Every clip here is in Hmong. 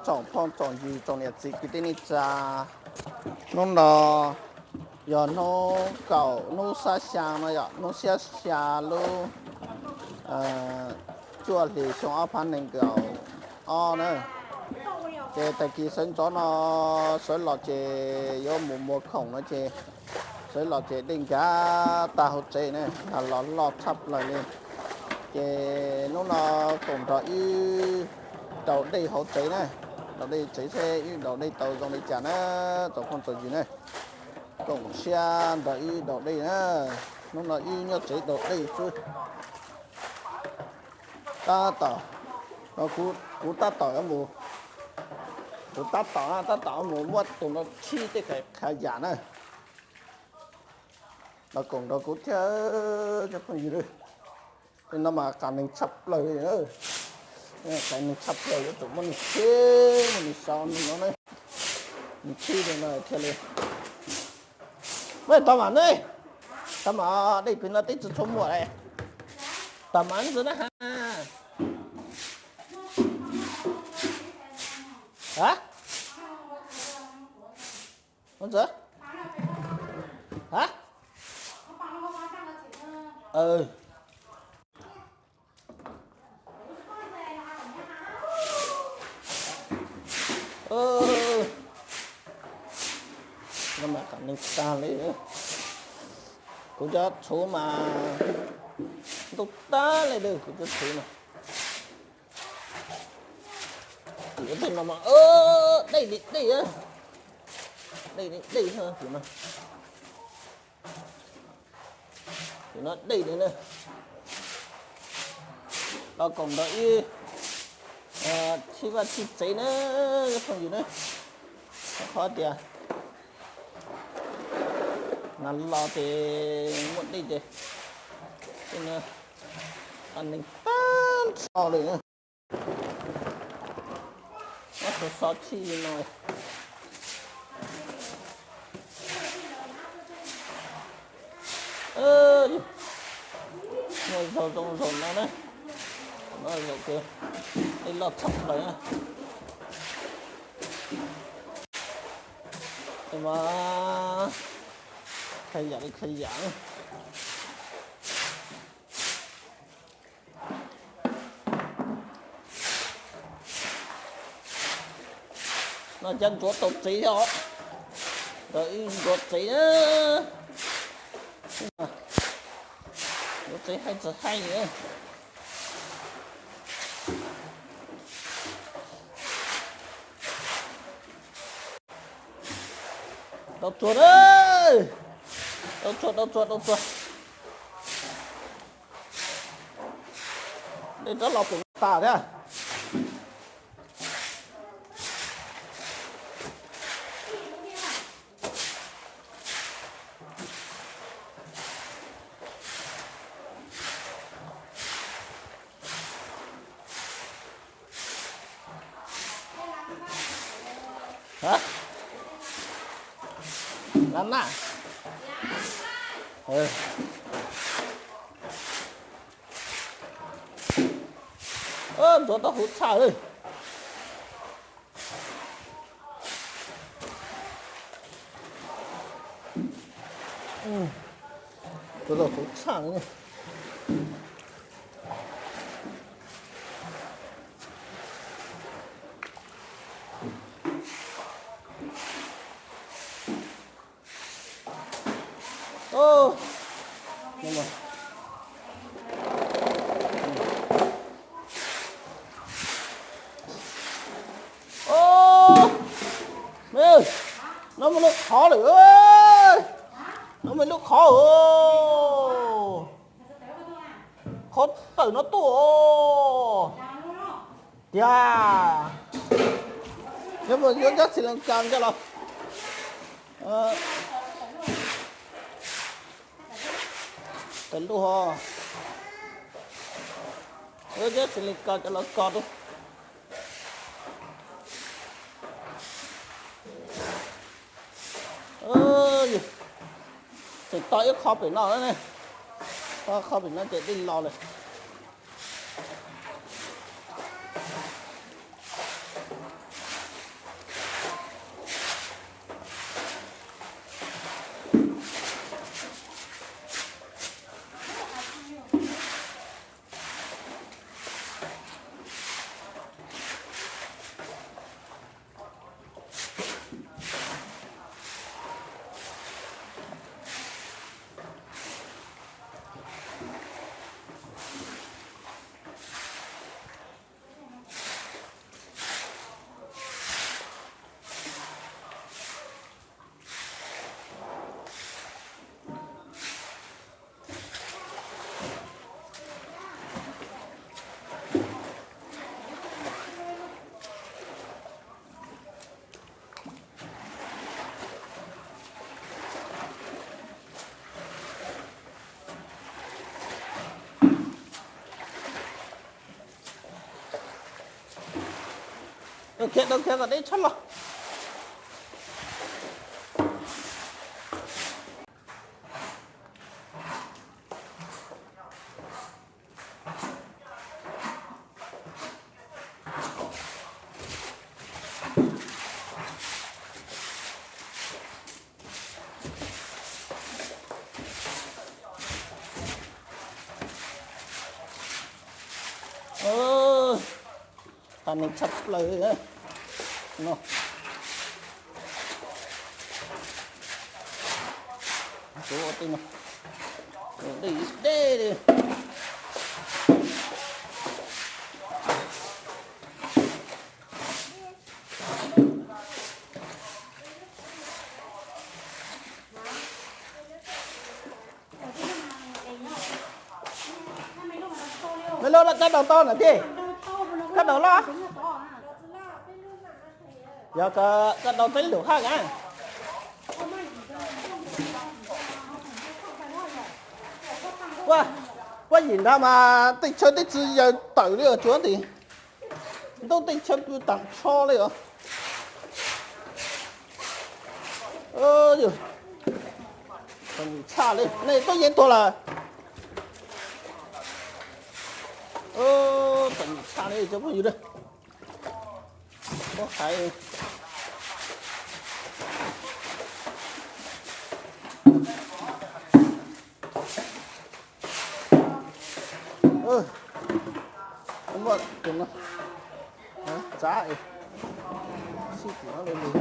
Tsoom phooj tsoom ywg tsoom niam txiv kwv tij neej tsa, hnub no yog hnub kaum hnub xiab xya no yom, hnub xiab xya lub cuaj hlis xyoo ob phav nees nkaum ob na. Ces tag kis sawv ntxov no sawv los ces yuav mus muag khoom no ces sawv los ces dej nkag tag hauv tsev na, los loj tshaj plaws li. Ces hnub no koom nrog wb daus dej hauv tsev na, daus dej tsev seb wb daus dej tau zoo li cas na, tsoom phooj tsoom ywg na. Koom siab nrog wb daus dej na, hnub no wb nyob tsev daus dej xwb. Tab tom, kuv tab tom, kuv tab tom mus muab tus no tshib tej khav yam na. Los koom nrog kuv thiab cov phooj ywg. Tej no mas qas neeg tshaj plaws li, qas neeg tshaj plaws yuav tsum muab nws tshib, muab nws sau no na, nws tshib li no thiaj li. Muaj tau mas ne, tau mas dej pem no twb tsis tshua muaj li. Tau mas ntxwv na ha. Qas neeg tag li. Kuv cov txhuv mas ntau tag li, kuv cov txhuv no. Tim tej no mas dej li dej, dej li dej tim no. Tim no dej li na. Los koom nrog wb tshib vaj tshib tsev na, phooj ywg na. Qhov tias nas los ces muaj dej ces, qas neeg tag nrho li na. Muab xov xov tshij li no. Muaj zaug zoo zaum no na, no zaum tias dej loj tshaj plaws na. Mas khav yam li khav yam. No cov ntxuav tau tsev os, ntxuav tsev na. Ntxuav tsev haij tsis haij. Dau tsuag na, dau tsuag, dau tsuag, dau tsuag. Dej rov los pem no tas thiab. Hab, lab naj. Ntxuav tau huv tshaj li. Ntxuav tau huv tshaj li. Me, no muaj lub qhov lawm, no muaj lub qhov, qhov tawm no tuaj tiag. Yuav mus yuav cov Sri Lanka coj los. Tawm lub ho, yuav cov Sri Lanka coj los kos rau. Tseem tau ib qho pem no ne, tau qho pem no ces dej los lawm. Khiav rau khiav kom deb tshaj los. Qab neeg tshaj plaws no. Dej dej li. Mej lub kab daus tau na tij? Kab daus loj. Yog kab daus teb lwm haj na. Puab yim nrad mas tej tshawb tej tsi yaws tawm li os, tsuav ntawm ntuj tej tshawb pw taag tsho li os. Txom nyem tshaj li, nej tuaj yeeb tuag lawm. Txom nyem tshaj li cov phooj ywg. Muab hais tsav sib tim no li.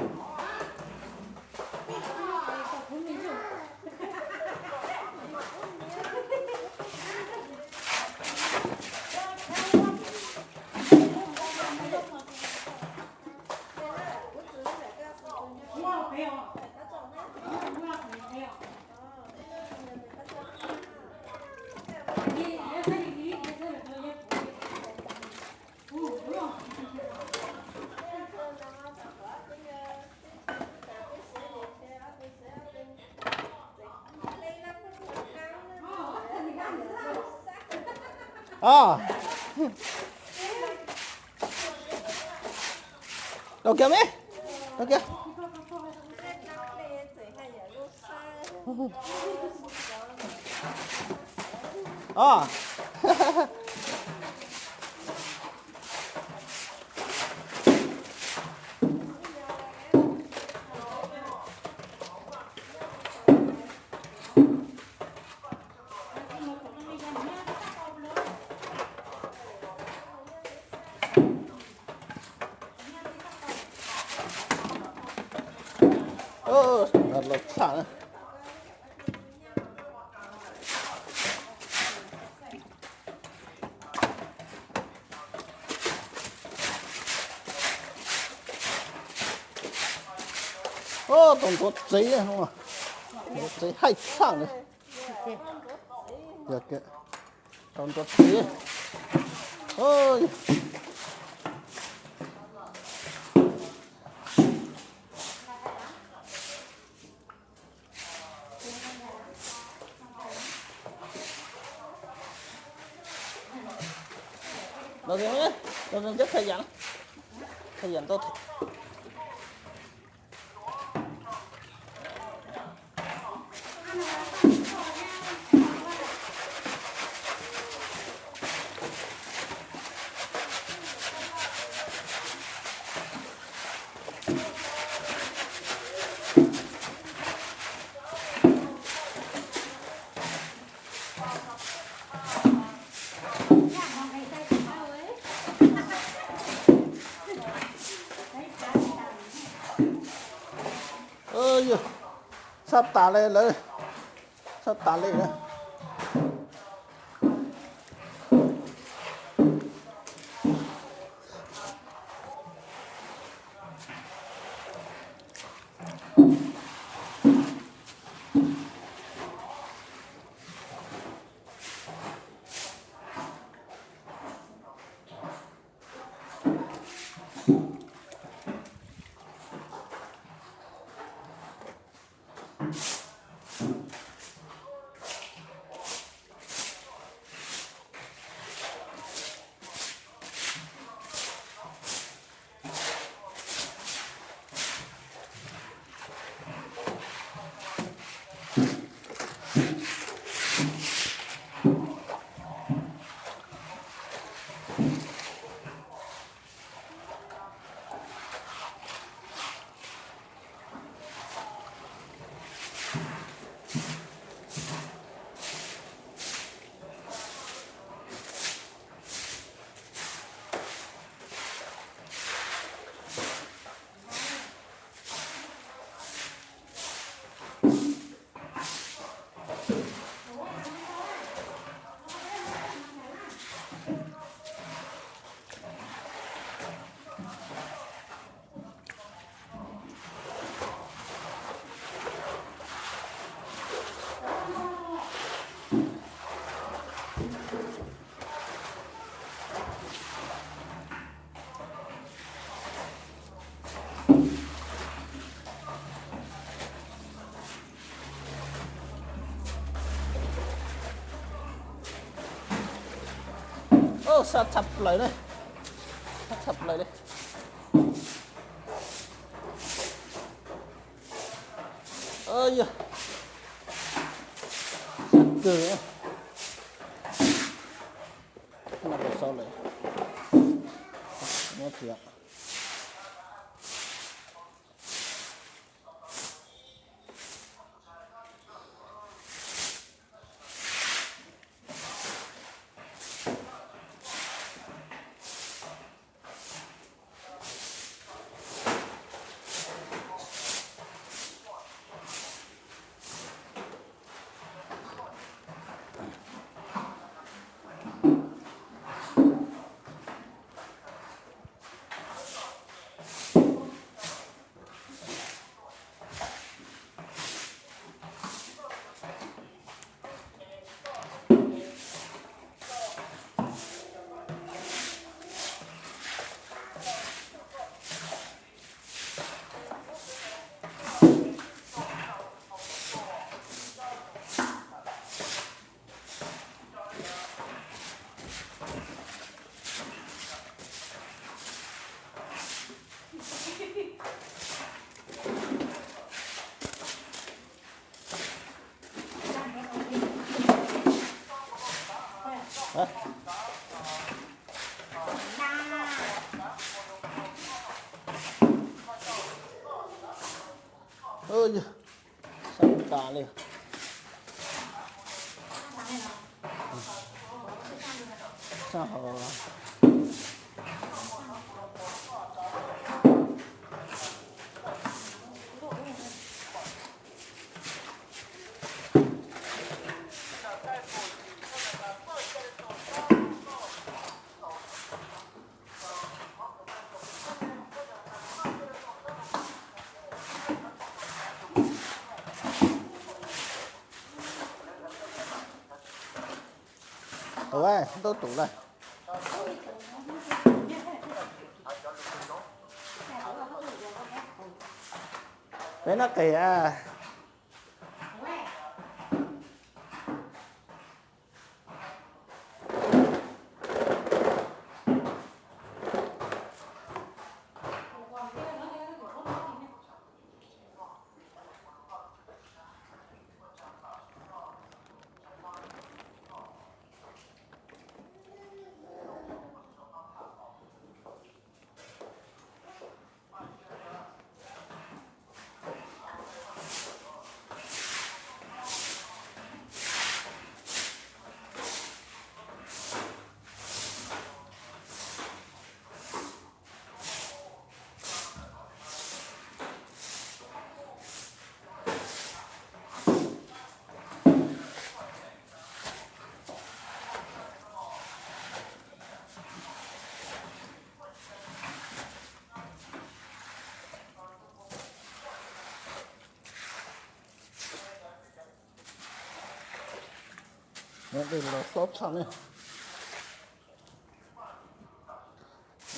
Rau kiag me, rau kiag. Los tshaj na. Tau ntxuav tsev, ntxuav tsev haij tshaj li. Tau ntxuav tsev. Los, los cov khav yam, khav yam ntau. Tshaj tas li lawm, tshaj tas li na. Sab tshaj plaws ne, sab tshaj plaws li. Yog sab kawg. Noj tau xaus lawm, nyob tsis. Sab tas li. Tus, ntub tus lawm. Peb noj qes a. Los xob tshaj ne,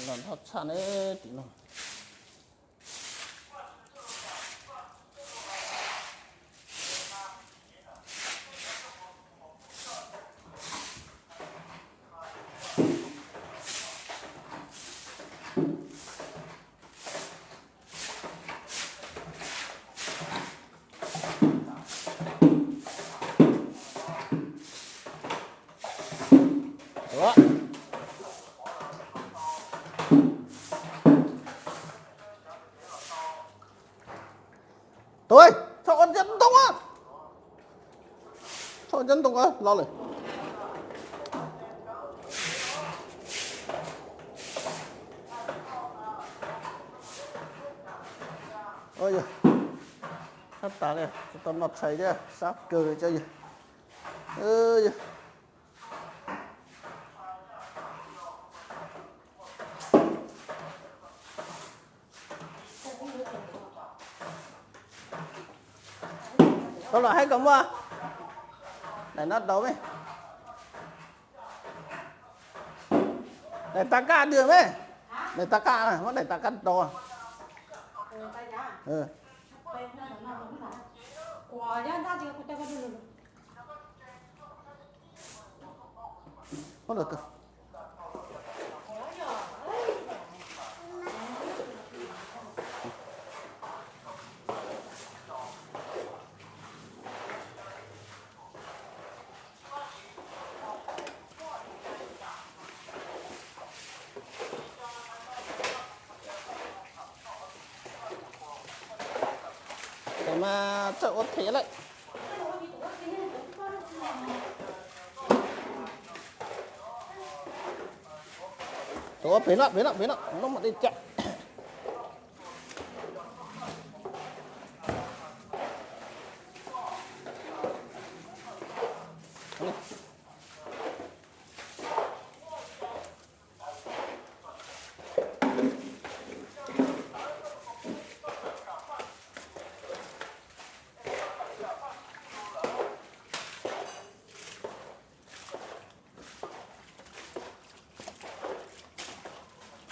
los nrho tshaj ne tim no. Tus, txhob ua ntoo, txhob ua ntoo los lawm. Sab tas li, tsis tau noj tshais thiab, sab kawg li cov yawg. Tau los hais kom muaj daim no rau me. Daim tas kaj twg me? Daim tas kaj, muab daim tas kaj rau. Ua lawm tus. Mas txawj ua phem lawm. Tuav pem no, pem no, pem no, no mas dej cam.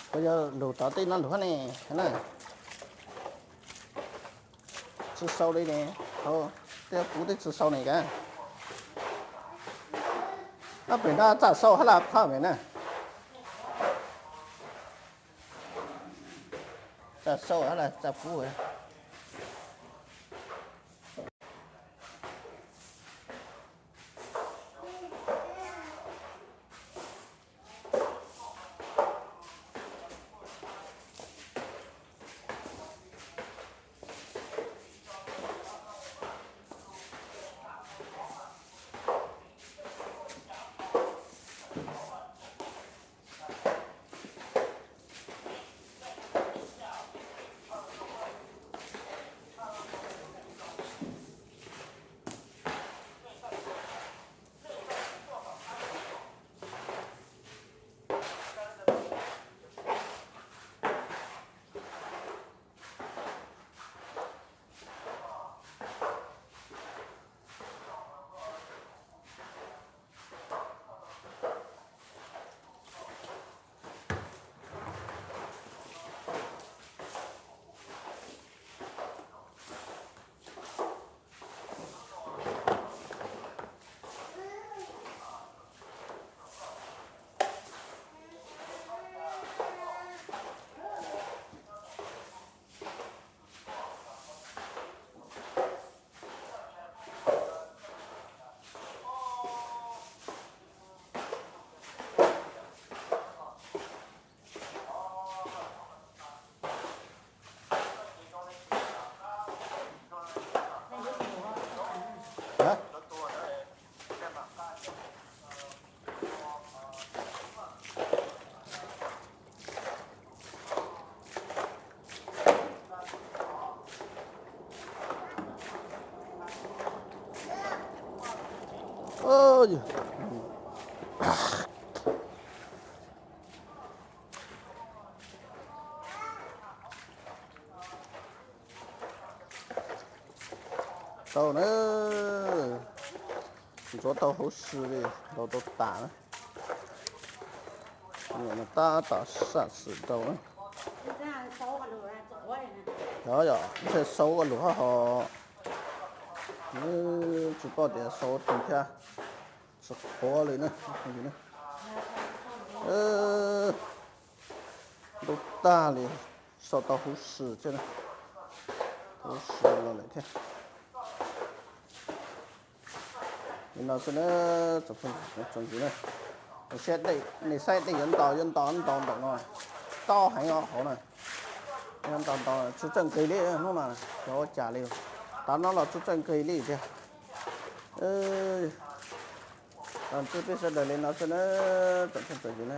Kuv yog lug tod tej no lug ne, na. Tsi sau li ne, hau, tej kuv tej tsi sau ne ka. Ob pem no txaj sau hab las phaj me na. Txaj sau hab las txaj pub. Tau na, ntxuav tau huv si li, ntau tau tas na. Tab tom sam xwm rau na. Yog, yog, ntshe sau ua luam hab ho, tsis paub tias sau twg thiab, tsis qhuav li na. Ntau tag li, sau tau huv si thiab, huv si los lawm thiab. Li no xwb na, tsoom phooj tsoom ywg na, saib dej, nej saib dej yuav nto, yuav nto ntau ntawm no, tob heev hauv na, yuav nto ntau, tsis txawj nqis li hnub no, xyov ua cas li, tav no los tsis txawj nqis li tiag. Tag ntsib peb sawv daws li no xwb na, tsoom phooj tsoom ywg na.